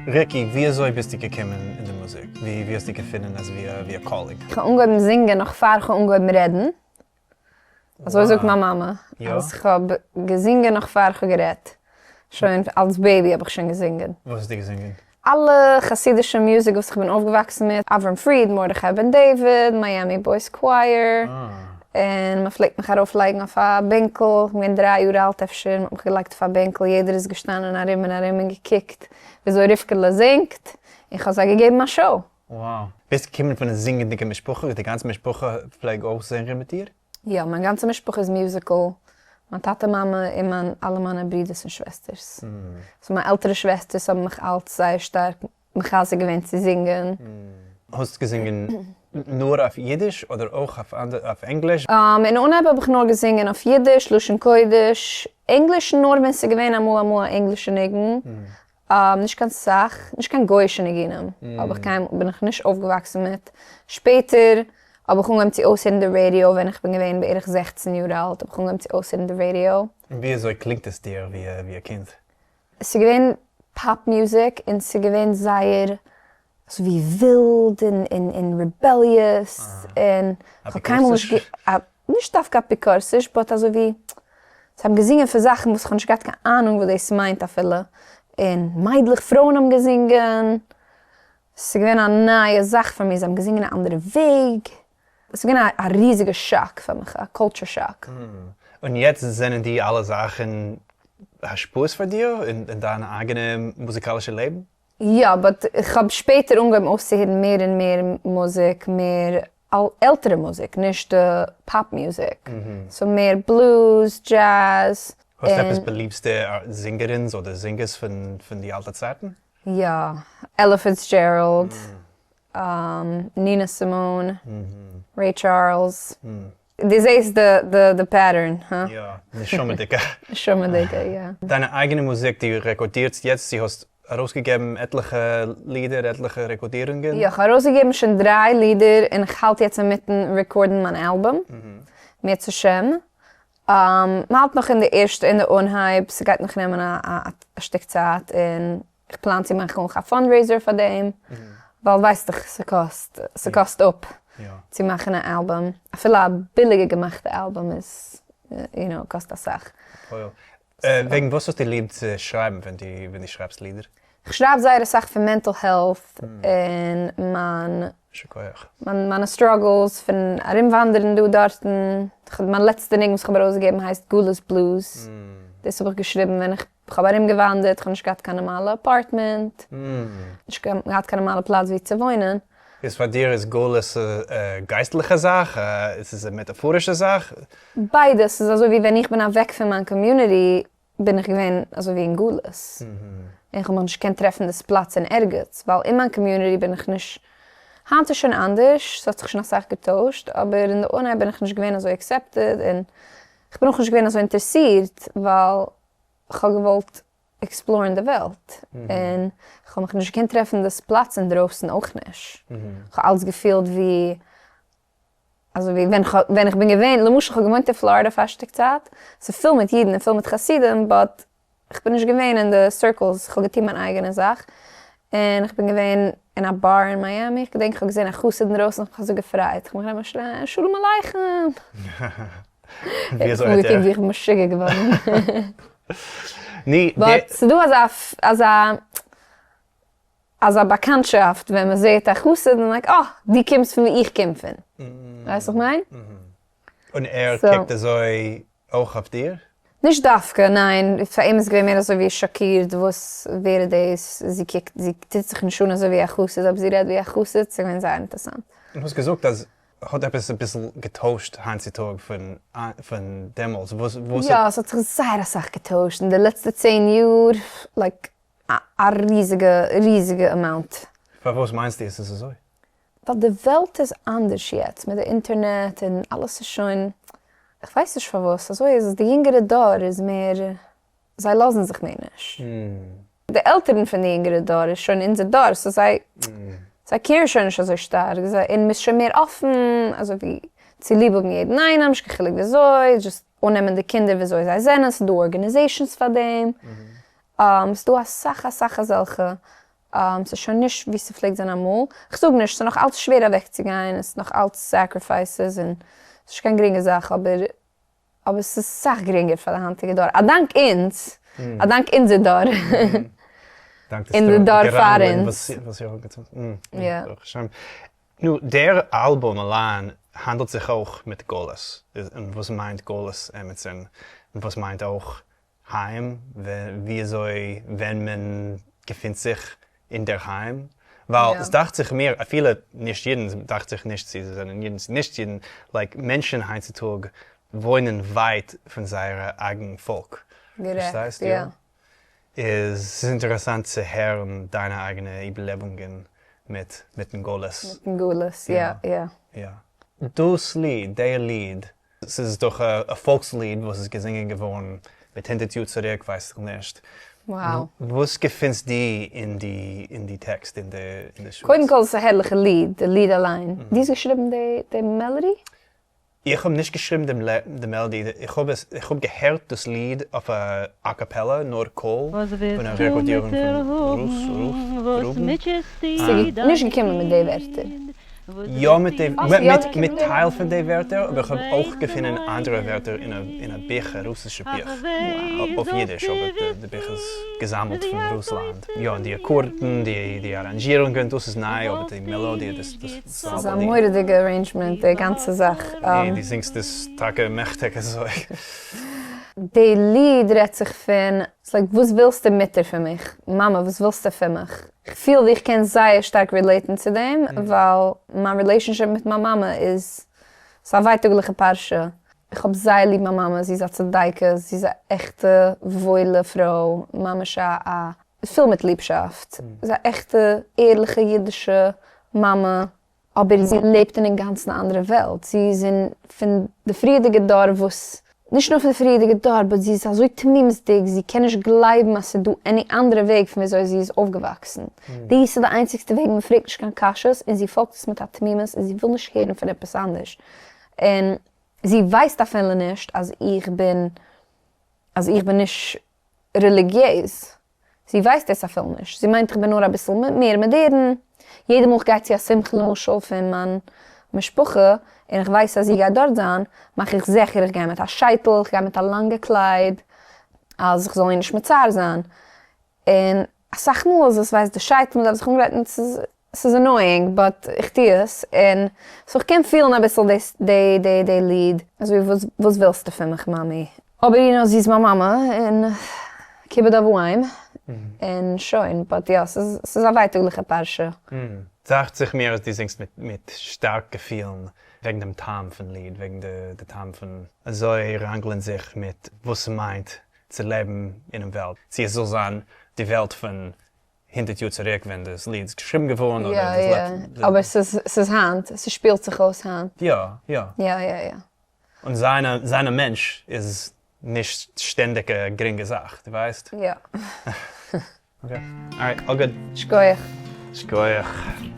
ריקי, ווי אזוי ביסטו געקומען אין די מוזיק? ווי ווי האסטו געפונען אז ווי א calling? כ'האב אנגעהויבן זינגען נאך פאר כ'האב אנגעהויבן רעדן. אזוי זאגט מיין מאמע, אז כ'האב געזינגען נאך פאר כ'האב גערעדט. שוין אלס baby האב איך שוין געזינגען. וואס האסטו געזינגען? אלע חסידישע מוזיק וואס כ'בין אויפגעוואקסן מיט, אברהם פריד, מרדכי בן דוד, Miami Boys Choir, און מ'פלעגט מיך ארויפלייגן אויף א בענקל, כ'בין געווען דריי יאר אלט אפשר, מ'האט מיך געלייגט אויף א בענקל, יעדער איז געשטאנען ארום און ארום און געקוקט וויאזוי רבקה'לע זינגט, און כ'האב זיי געגעבן א show. Wow. ביסט געקומען פון א זינגענדיגע משפחה? די גאנצע משפחה פלעג אויך זינגען מיט דיר? יא, מיין גאנצע משפחה איז musical, מיין טאטע מאמע און מיין אלע מיינע ברודערס און שוועסטערס. So מיין עלטערע שוועסטערס האבן מיך אלץ זייער שטארק מחזק געווען צו זינגען. האסט געזינגען נאר אויף אידיש אדער אויך אויף ענגליש? אין אנהייב האב איך נאר געזינגען אויף אידיש, לשון קודש, ענגליש נאר ווען ס'איז געווען אמאל אמאל א ענגלישע ניגון, נישט קיין סאך, נישט קיין גוי'אישע ניגונים האב איך קיינמאל, בין איך נישט אויפגעוואקסן מיט, שפעטער האב איך אנגעהויבן צו אויסהערן די ראדיא ווען איך בין געווען בערך 16 יאר אלט האב איך אנגעהויבן צו אויסהערן די ראדיא. און ווי אזוי קלינגט עס דיר ווי א קינד? ס'איז געווען pop מוזיק און ס'איז געווען זייער אזוי ווי ווילד און און rebellious און כ'האב קיינמאל נישט נישט דווקא אפיקורסיש but אזוי ווי זיי האבן געזינגען פון זאכן וואס כ'האב נישט געהאט קיין אהנונג וואס דאס מיינט אפילו, און מיידלעך פרויען האבן געזינגען, ס'איז געווען א נייע זאך פאר מיר, זיי האבן געזינגען א אנדערע וועג, ס'איז געווען א ריזיגע שאק פאר מיך, א culture shock. און יעצט זענען די אלע זאכן השפעות פאר דיר אין דיין אייגענע מוזיקאלישע לעבן? יא, but איך האב שפעטער אנגעהויבן אויסצוהערן מער און מער מוזיק, מער עלטערע מוזיק, נישט די פאפ מוזיק, so מער blues, jazz. האסט עפעס באליבסטע זינגערינס אדער זינגערס פון די אלטע צייטן? יא, עלא פיצדזשעראלד, נינא סימאון, רעי טשארלס. דו זעסט די pattern, הא? יא, נשמה'דיגע. נשמה'דיגע, יא. דיינע אייגענע מוזיק דו רעקארדירסט יעצט, דו האסט ארויסגעגעבן עטליכע לידער, עטליכע רעקארדירונגען? יא, כ'האב ארויסגעגעבן שוין דריי לידער און כ'האלט יעצט אינמיטן רעקארדן מיין אלבום, מירצעשעם. מ'האלט נאך אין די ערשטע, אין די אנהייב, ס'גייט נאך נעמען א שטיק צייט און כ'פלאן צו מאכן אויך א fundraiser פאר דעם, ווייל ווייסט דאך ס'קאסט, ס'קאסט אפ צו מאכן א אלבום, אפילו א ביליגע געמאכטע אלבום איז יו נאו קאסט אסאך. וועגן וואס האסטו ליב צו שרייבן ווען דו ווען דו שרייבסט לידער? כ'שרייב זייער אסאך פון mental health און מיין שכוח. מיינע struggles פון ארומוואנדערן דא דארטן, מיין לעצטע ניגון וואס כ'האב ארויסגעגעבן הייסט גלות blues, דאס האב איך געשריבן ווען איך כ'האב ארום געוואנדערט, כ'האב נישט געהאט קיין נארמאלע אפארטמענט, נישט געהאט קיין נארמאלע פלאץ ווי צו וואוינען. איז פאר דיר איז גלות א גייסטליכע זאך? עס איז א מעטאפארישע זאך? ביידע, ס'איז אזוי ווי ווען איך בין אוועק פון מיין community בין איך געווען אזוי ווי אין גלות, און כ'האב מיך נישט געקענט טרעפן דאס פלאץ אין ערגעץ, ווייל אין מיין community בין איך נישט, היינט איז שוין אנדערש, ס'האט זיך שוין אסאך געטוישט, אבער אין די אנהייב בין איך נישט געווען אזוי accepted, און כ'בין אויך נישט געווען אזוי אינטערסירט ווייל כ'האב געוואלט explore ן די וועלט און כ'האב מיך נישט געקענט טרעפן דאס פלאץ אינדרויסן אויך נישט. כ'האב אלץ געפילט ווי אזוי ווי ווען ווען איך בין געווען למשל כ'האב געוואוינט אין פלארידע פאר א שטיק צייט, ס'איז פול מיט אידן און פול מיט חסידים but כ'בין נישט געווען אין די circles, כ'האב געטון מיין אייגענע זאך, און כ'בין געווען אין א באר אין מיאמי, כ'געדענק כ'האב געזען א חסיד אינדרויסן, כ'האב מיך אזוי געפרייט, כ'בין גענומען שרייען שלום עליכם! ווי אזוי האט ער? ווי איך בין משוגע געווארן. But ס'דא אזא אזא אזא באקאנטשאפט ווען מ'זעהט א חסיד און like אה! דו קומסט פון ווי איך קום פון. ווייסט וואס כ'מיין? און ער קוקט אזוי אויך אויף דיר? נישט דווקא, ניין, פאר אים איז געווען מער אזוי ווי שאקירט וואס ווער איז דאס, זי קוקט, זי טוט זיך נישט אן אזוי ווי א חסיד אבער זי רעדט ווי א חסיד, ס'איז געווען זייער אינטערסאנט. און האסט געזאגט אז האט עפעס אביסל געטוישט היינט צו טאג פון פון דעמאלטס, וואס וואס יא, ס'האט זיך זייער אסאך געטוישט אין די לעצטע צען יאר, like א ריזיגע ריזיגע amount. פארוואס מיינסטו עס איז אזוי? ווייל די וועלט איז אנדערש יעצט מיט די אינטערנעט און אלעס איז שוין, כ'ווייס נישט פארוואס אזוי איז עס, די יונגערע דור איז מער, זיי לאזן זיך מער נישט. די עלטערן פון די יונגערע דור איז שוין אונזער דור so זיי זיי care ן שוין נישט אזוי שטארק, זיי און מ'איז שוין מער אפן אזוי ווי צו ליב האבן יעדן איינעם נישט קיין חילוק וויאזוי, just אננעמען די קינדער וויאזוי זיי זענען, ס'איז דא organizations פאר דעם, ס'איז דא אסאך אסאך אזעלכע. ס'איז שוין נישט ווי ס'פלעגט זיין אמאל, כ'זאג נישט, ס'איז נאך אלץ שווער אוועקצוגיין, עס איז נאך אלץ sacrifices און ס'איז נישט קיין גרינגע זאך, אבער אבער ס'איז סאך גרינגער פאר די היינטיגע דור, א דאנק אונז, א דאנק אונזער דור, און די דור פאר אונז. ברוך השם. נו, דער אלבום אליין האנדלט זיך אויך מיט גלות, און וואס מיינט גלות עמיצן, און וואס מיינט אויך היים, וויאזוי ווען מען געפינט זיך אינדערהיים, ווייל עס דאכט זיך מיר אפילו נישט אידן, עס דאכט זיך נישט צו זיי זענען אידן צו נישט אידן, like מענטשן היינט צו טאג וואוינען ווייט פון זייערע אייגן פאלק, פארשטייסט? יא. איז ס'איז אינטערעסאנט צו הערן דיינע אייגענע איבערלעבונגען מיט מיטן גלות. מיטן גלות, יא יא. יא. דאס ליד, דער ליד, ס'איז דאך א פאלקס ליד וואס איז געזינגען געווארן מיט הונדערט יאר צוריק ווייס איך נישט. Wow. וואס געפינסט דו אין די אין די טעקסט אין די אין די שורות? קודם כל ס'איז א הערליכע ליד, די ליד אליין. דו האסט געשריבן די די melody? איך האב נישט געשריבן די melody, איך האב עס איך האב געהערט דאס ליד אויף א acapella נאר קול פון א רעקארדירונג פון רות רובין. ס'איז נישט געקומען מיט די ווערטער. יא מיט די מיט טייל פון די ווערטער אבער איך האב אויך געפונען אנדערע ווערטער אין א בוך א רוסישע בוך אויף אידיש אבער די בוך איז געזאמלט פון רוסלאנד יא און די אקארדן די אראנזשירונגען דאס איז ניי אבער די מעלאדיע דאס איז ס'איז א מורא'דיגע arrangement די גאנצע זאך. דו זינגסט עס טאקע מעכטיג אזוי. די ליד רעדט זיך פון, ס'איז like וואס ווילסטו מוטער פון מיך? מאמע וואס ווילסטו פון מיך? כ'פיל ווי איך קען זייער שטארק relate ן צו דעם, ווייל מיין relationship מיט מיין מאמע איז, ס'איז א ווייטאגליכע פרשה. איך האב זייער ליב מיין מאמע, זי איז א צדיקת, זי איז א עכטע וואוילע פרוי, ממש א א פול מיט ליבשאפט, זי איז א עכטע ערליכע אידישע מאמע, אבער זי לעבט אין אינגאנצן א אנדערע וועלט, זי איז אין פון די פריערדיגע דור וואס, נישט נאר פון די פריערדיגע דור, but זי איז אזוי תמימות'דיג, זי קען נישט גלייבן אז ס'איז דא any אנדערע וועג פון וויאזוי זי איז אויפגעוואקסן, דאס איז די איינציגסטע וועג, מען פרעגט נישט קיין קשיות און זי פאלגט עס מיט א תמימות און זי וויל נישט הערן פון עפעס אנדערש, און זי ווייסט אפילו נישט אז איך בין אז איך בין נישט רעליגיעז. זי ווייסט דאס אפילו נישט, זי מיינט איך בין נאר אביסל מער מאדערן, יעדע מאל איך גיי צו א שמחה למשל פון מיין משפחה און איך ווייס אז זי גייט דארט זיין, מאך איך זיכער איך גיי מיט א שייטל, איך גיי מיט א לאנגע קלייד, אז איך זאל איר נישט מצער זיין, און אסאך מאל איז עס ווייסט די שייטל מען דארף זיך אנגרייטן ס'איז ס'איז annoying but איך טו עס, און so כ'קען פילן אביסל דאס די די די ליד, אזוי ווי וואס ווילסטו פון מיך מאמי? אבער you know זי איז מיין מאמע און כיבוד אב ואם און שוין, but יא ס'איז ס'איז א ווייטאגליכע פרשה. דאכט זיך מיר אז דו זינגסט מיט מיט שטארק געפילן וועגן דעם טעם פון ליד, וועגן די די טעם פון אזוי ראנגלען זיך מיט וואס ס'מיינט צו לעבן אינעם וועלט, צו עס זאל זיין די וועלט פון הונדערט יאר צוריק ווען דאס ליד איז געשריבן געווארן אדער דאס יא יא, אבער ס'איז ס'איז היינט, ס'שפילט זיך אויס היינט. יא יא. יא יא יא. און זיין א זיין א מענטש איז נישט שטענדיג א גרינגע זאך, דו ווייסט? יא. okay, alright, all good. שכוח. שכוח.